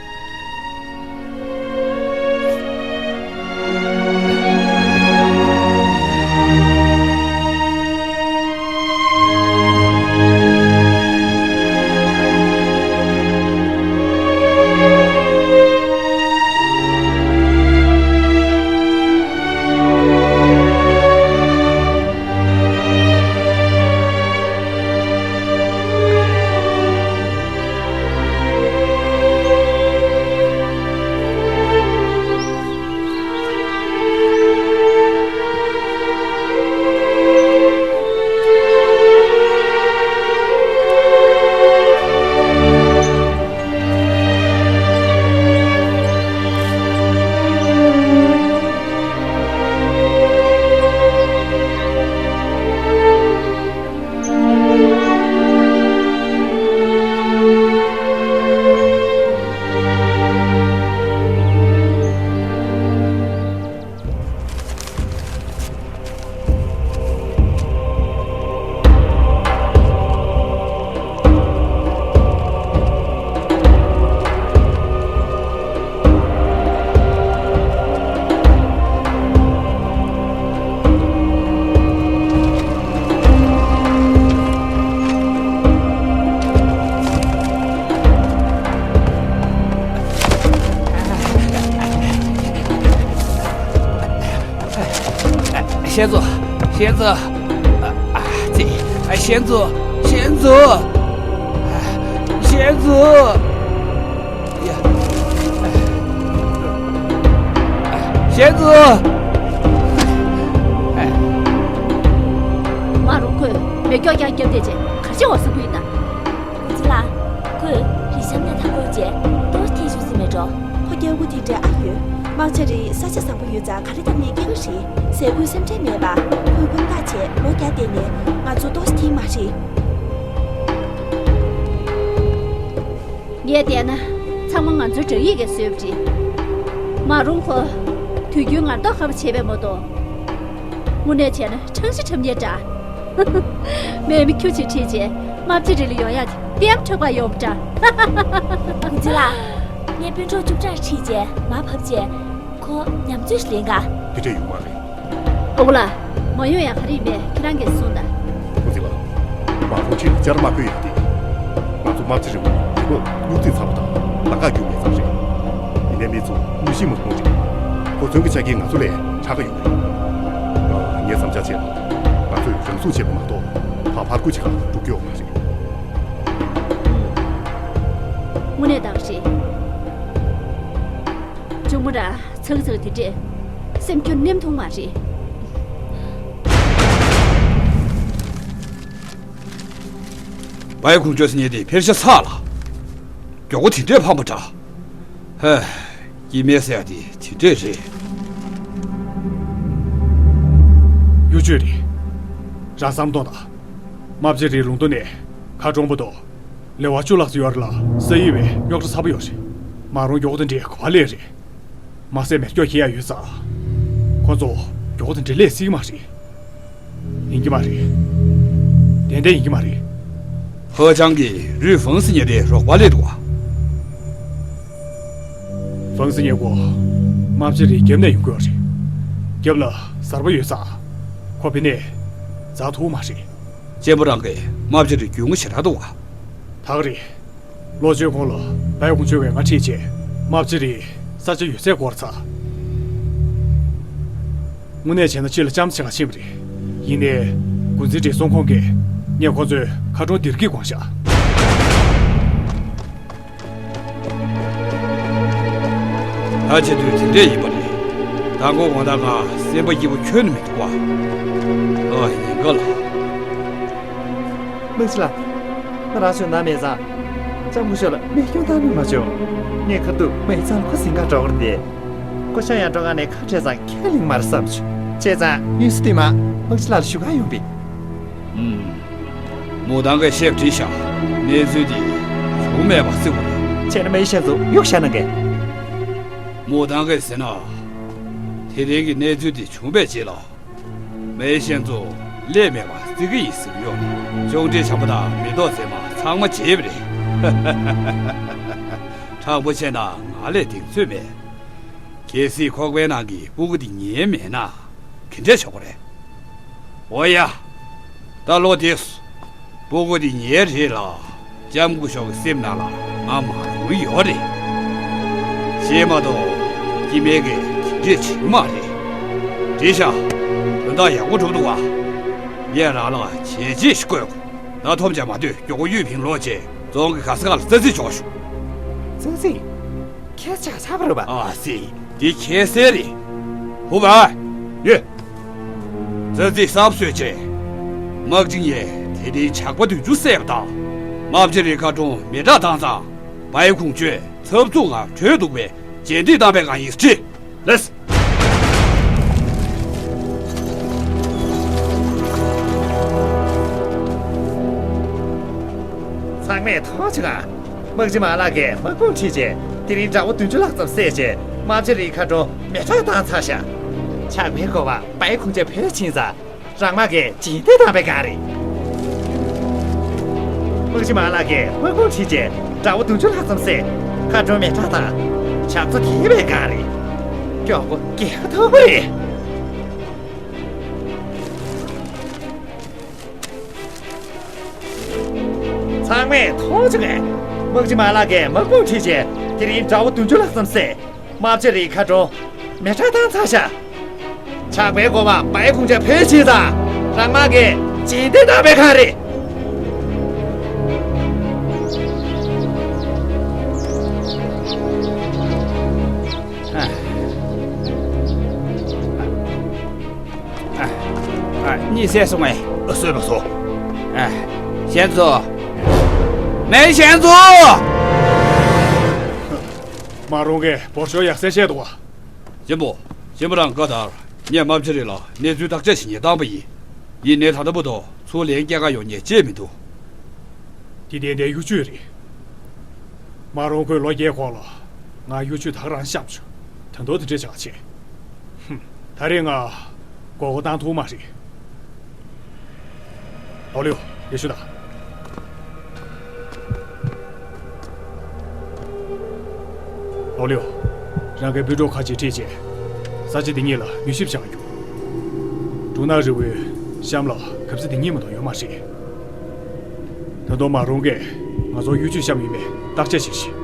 ཞན་ཙུའུ། ཞན་ཙུའུ། ཨ། ཨ། ཙི། ཞན་ཙུའུ། ཞན་ཙུའུ། ཞན་ཙུའུ། ཡ། ཞན་ཙུའུ། མ་རུང་ཁོས་མེ་སྒྱོགས་རྐྱང་བརྒྱབ་བསྡད་རྗེས་ག་རེ་བྱེད་འོ་བསམ་གྱི་ཡིན་ན། ཀུང་ཙི་ལགས། ཁོས་རི་གཤམ་ནས་མཐའ་སྐོར་བྱས་ཏོག་ཙམ་ཐེངས་ཤུགས་ཟིན་མེད་འགྲོ། ཁོ་སྐྱེ་དགུ་དེ་འདྲ་ཨ་ཡོད། དམག་ཆ་རེ་ས་ཆ་བཟང་པོ་ཡོད་ཙང་ག་རེ་བཏང་ནས་སྐྱེལ་གི་རེད། ཟས་གོས་སེམས་ཁྲལ་མེད་པ། ཁོས་ཁོམ་བདག་བྱས་ལོ་བརྒྱ་བསྡད་ནས་ང་ཚོ་ཏོག་ཙམ་ཐེངས་མ་རེད། ངས་བལྟས་ན་ཚང་མ་ང་ཚོའི་དྲག་ཡིག་གིས་བཟོས་པ་རེད། མ་རུང་ཁོ་དུས་རྒྱུན་ངར་མདོག་ཁ་པོ་བྱས་པས་མ་གཏོགས། དངོས་གནས་བྱས་ན་ཁྲང་ཤི་ཁྲབ་ཉེ་འདྲ། མེ་མི་ཁྱུ་གཅིག་ཁྲིད་བྱས་དམར་ཕྱི་རི་ལ་ཡོང་ཡག་དེ་ཏེམ་འཕྲོག་པ་ཡོང་འདྲ། ཀུང་ཙི་ལགས། ངས་སྤུན་གྲོགས་བཅུ་ཕྲག་ཁྲིད་བྱས་མར་བབས་བྱས་ཁོ་ཉམས་ཚོད་ལེན་ག། དེ་འདྲ་ཡོད་མ་རེད། ཨོ་ལ། མ་ཡོང་ཡག་ག་རེ་ཡིན་པས་ཁྱེད་རང་གིས་གསུངས་དང་། ཀུང་ཙི་ལགས། མ་རུང་ཁྲིད་ལ་བཅར་མ་ཕོད་ཡག་དེ། ང་ཚོ་དམར་ཕྱི་རི་བོ་རི་བོ་སྨྱུག་རྩིས་ཚ་པོ་དང་ལམ་ཁ་རྒྱུག་མེད་ཙང་རེད། ཡིན་ནའི་མི་ཚོ་དངོས་གཞི་མ་མཐོང་རེད། གོ་མཚོན་གྱི་ཆ་རྐྱེན་ང་ཚོ་ལས་དྲག་གི་ཡོད་རེད། ཨ། ངའི་བསམ་འཆར་བྱས་ན་ང་ཚོས་རང་སྲུང་བྱེད་པ་མ་གཏོགས་ཕར་ཕར་རྒོལ་བྱེད་ག་འགྲོ་རྒྱུ་ཡོད་མ་རེད། དངོས་གནས་དག་རེད། གཅུང་མོ་ར་ཚག་ཚག་དེ་འདྲས་སེམས་སྐྱོ་ནེམ་མཐོང་མ་རེད། བའི་ཁུང་ཅོས་ཉེ་དེ་ཕེར་ཤ་ཚ་ལ། མགྱོགས་པོ་དེ་འདྲས་ཕམ་པ་འདྲ། ཧེ། སྐྱེ་དམན་ཟེར་ཡ་དེ་དེ་འདྲས་རེད། གཡོ་ཇུས་རེད། རང་བསམ་གཏོང་དང་། དམར་ཕྱི་རིའི་ལུང་མདོ་ནས་མཁར་གྲོང་པོ་དང་ལེ་དབར་བཅུ་ལྷག་ཙམ་ཡོད་རེད་ལ། ས་ཡིབ་པའི་རྙོག་དྲ་ཚ་པོ་ཡོད་རེད། མ་རུང་མགྱོགས་པོ་དེ་འདྲས་ག་པར་སླེབས་རེད། མ་ཟད་མེ་སྒྱོགས་འཁྱེར་ཡག་ཡོད་ཙང་། ཁོ་ཚོ་མགྱོགས་པོ་དེ་འདྲས་སླེབས་སྲིད་ཀྱི་མ་རེད། ཡིན་གྱི་མ་རེད། ཏན་ཏན་ཡིན་གྱི་མ་རེད། ཧོ་ཅང་གིས་རུས་ཧྥང་སི་ཉེ་དེ་རོགས་པ་ལས་འདུག་བ། ཧྥང་སི་ཉེ་ཁོ་རྨ་བྱ་རིའི་རྒྱབ་ནས་ཡོང་གི་ཡོད་རེད། རྒྱབ་ལ་གཟར་པ་ཡོད་ཙང་། ཁོ་དཔེ་ནས་འཛག་ཐུབ་མ་རེད། གཅེན་པོ་རང་གིས་རྨ་བྱ་རིའི་རྒྱུས་མངའ་ཞེ་དྲག་འདུག་བ། ད་ག་རེད། ལོ་བཅུའི་གོང་ལ་བའི་ཁུང་ཆོས་ཀྱིས་ང་ཁྲིད་བྱས་རྨ་བྱ་རིའི་ས་ཆ་ཡོད་ཚད་བསྐོར་ཚར། དངོས་གནས་བྱས་ན་ཕྱི་ལ་ལྕམ་ཆེ་ག་ཕྱིན་པ་རེད། ཡིན་ནའི་འགོ་འཛིན་འདྲེ་སྲུང་ཁོང་གིས་ངས་ཁོ་ཚོའི་མཁའ་འགྲོ་འདིར་གྱིས་དགོངས་བཞག་ད་བྱེད་དུས་དེ་འདྲས་ཡིན་པ་རེད། མདང་དགོང་དགོང་དག་ང་སེམས་པ་སྐྱིད་པོ་ཁྱོན་ནས་མི་འདུག་བ། ཨ་ཡིན་ག་ལ། དམག་སྤྱི་ལགས། ང་རང་ཚོའི་ནང་མེད་ཙང་། ལྕམ་སྐུ་ཞབས་ལ་རྨས་སྐྱོན་བཏང་ནུས་མ་བྱུང་། ངས་ཁ་ཐུག་མ་ཡི་ཚང་ཁོ་ཟིན་ག་འགྲོ་གི་རེད་དེ། སྐུ་ཞབས་ཡར་འགྲོ་ག་ནས་ཁ་བྲལ་ཙང་ཁས་ལེན་མར་བསམ་བྱུང་། བྱས་ཙང་དངོས་སུ་བལྟས་མ་དམག་སྤྱི་ལགས་ལ་ཞུ་ག་ཡོང་པས། ཨུམ། མུ་ཏང་གིས་བཤད་བྲིས་ཤག་གནས་ཚུལ་འདི་བྱུང་མེད་པ་གསལ་པོ་རེད། བྱས་ན་མའི་ཞན་ཙུ་གཡུག་བཞག་གནང་གས། མུ་ཏང་གིས་ཟེར་ན། དེ་རིང་གི་གནས་ཚུལ་འདི་བྱུང་བའི་རྗེས་ལ། མའི་ཞན་ཙུ་ཀླད་མེད་པ་བརྩི་གི་ཡིན་ཟེར་གྱི་ཡོད་རེད། གཅོང་འདྲེ་བྱམས་པ་དང་མེ་ཏོག་མཛེས་མ་ཚང་མ་བརྗེད་པ་རེད། དྲང་པོ་བྱས་ན་ང་ལས་གདེང་ཚོད་མེད། གལ་སྲིད་ཁོག་པའི་ནང་གི་སྤུ་གུ་འདི་ཉལ་མེད་ན་ག་འདྲས་ཆོག་གི་རེད། འོ་ཡ། ད་ལོ་དེ་སུ། སྤུ་གུ་འདི་ངའི་རེད་ལ། ལྕམ་སྐུ་ཞབས་ཀྱི་སེམས་ནང་ལ་ང་མ་རུང་ཡོད་རེད། ཞེས་མ་གཏོགས་སྐྱེ་དམན་གྱིས་དེ་འདྲས་བྱེད་ཀྱི་མ་རེད། བྲིས་ཤག་དོན་དག་ཡག་པོ་གྲུབ་འདུག་བ། ངས་རང་ལ་བྱས་རྗེས་ཤིག་བཀོད། ད་ཐོམ་བྱ་མ་སྡོད། མགྱོགས་པོ་ཡུས་ཕིང་ལོག་བྱས། རྫོང་གི་ག་ས་ག་ལ་རྩ་རྩིས་འཇོག་ཤོག་རྩ་རྩིས། ཁྱེད་ཆགས་ཚར་བ་རེད་པ། ཨ་སི། འདི་ཁྱེད་སའི་རེད། ཧུ་བ། ཡོད། རྩ་རྩིས་གསར་བཟོས་བྱས། དམག་སྤྱི་ངས་དེ་རིང་ཇག་པ་བདུན་ཅུ་བསད་པ་དང་། རྨ་བྱ་རིའི་མཁའ་གྲོང་མེ་སྲེག་བཏང་ཙང་། བའི་ཁུང་ཆོས་འཐབ་རྩོད་ངང་བྲོས་འདུག་པས་རྗེས་འདེད་བཏང་པའི་སྒང་ཡིན་ཟེར་བྲིས། ལགས། ཚང་མས་མཐོང་བྱུང་ང་། དམག་སྤྱི་མ་ལགས་ཀྱིས་དམག་དཔུང་ཁྲིད་བྱས་དེ་རིང་དགྲ་བོ་བདུན་ཅུ་ལྷག་ཙམ་བསད་བྱས་རྨ་བྱ་རིའི་མཁའ་གྲོང་མེ་སྲེག་བཏང་ཚར་ཤག་ཇག་པའི་འགོ་པ་བའི་ཁུང་ཆོས་བོད་ཕྱིན་ཙང་། རང་དམག་གིས་རྗེས་འདེད་བཏང་པའི་སྒང་རེད། དམག་སྤྱི་མ་ལགས་ཀྱིས་དམག་དཔུང་ཁྲིད་བྱས་དགྲ་བོ་བདུན་ཅུ་ལྷག་ཙམ་བསད། མཁའ་འགྲོ་མེ་སྲེག་དང་། ཇག་ཚོ་རྒྱས་པའི་སྒང་རེད། མགྱོགས་པོ་རྒྱལ་ཁ་ཐོབ་པ་རེད། ཚང་མས་མཐོང་བྱུང་ངས། དམག་སྤྱི་མ་ལགས་ཀྱིས་དམག་དཔུང་ཁྲིད་བྱས་དེ་རིང་དགྲ་བོ་བདུན་ཅུ་ལྷག་ཙམ་བསད། རྨ་བྱ་རིའི་མཁའ་འགྲོ་མེ་སྲེག་བཏང་ཚར་ཤག་ཇག་པའི་འགོ་པ་བའི་ཁུང་ཆོས་བོད་ཕྱིན་ཙང་རང་དམག་གིས་རྗེས་འདེད་བཏང་པའི་སྒང་རེད། ཨ། ཨ། གཉིད་སད་སོང་ངས། ཨ། སོས་པ་སོ། ཨ། ཞན་ཙུ། མའི་ཞན་ཙུ། མ་རུང་གིས་འབོར་ཤོག་ཡག་སེ་བཤད་འདུག་བ། གཅེན་པོ། གཅེན་པོ་རང་བཀའ་ལྟར་ངས་རྨ་བྱ་རི་ལ་གནས་ཚུལ་བརྟག་དཔྱད་བྱེད་མཁན་བཏང་པ་ཡིན། ཡིན་ནའི་ད་ལྟ་བར་དུ་ཚུར་ལན་སྐྱེལ་ག་ཡོང་མཁན་ཅིག་མི་འདུག་འདི་ཏན་ཏན་གཡོ་ཇུས་རེད། མ་རུང་ཁོས་ལོ་བརྒྱད་གོང་ལ་ང་གཡོ་ཇུས་ད་ག་རང་བཤམས་བྱུང་། ད་དུང་དེ་འདྲས་བྱེད་ག་བྱེད། ཧུམ། ད་རེས་ང་མགོ་སྐོར་བཏང་ཐུབ་མ་རེད། ལོ་ལིའུ། ཡར་ཞུ་དང་། ལོ་ལིའུ། རང་གི་དཔོན་གྲོགས་ཁ་ཅིག་ཁྲིད་བྱས། ས་ཆ་འདི་གཉིས་ལ་མྱུལ་ཞིབ་བྱ་ག་རྒྱུགས། འབྲུ་ནག་རི་བོའི་གཤམ་ལ་གབ་རྩེ་འདི་གཉིས་མ་གཏོགས་ཡོད་མ་རེད། ད་དུང་མ་རུང་གིས་ང་ཚོར་གཡོ་ཇུས་བཤམས་ཡོད་མེད་བརྟག་དཔྱད་བྱེད་ཤིག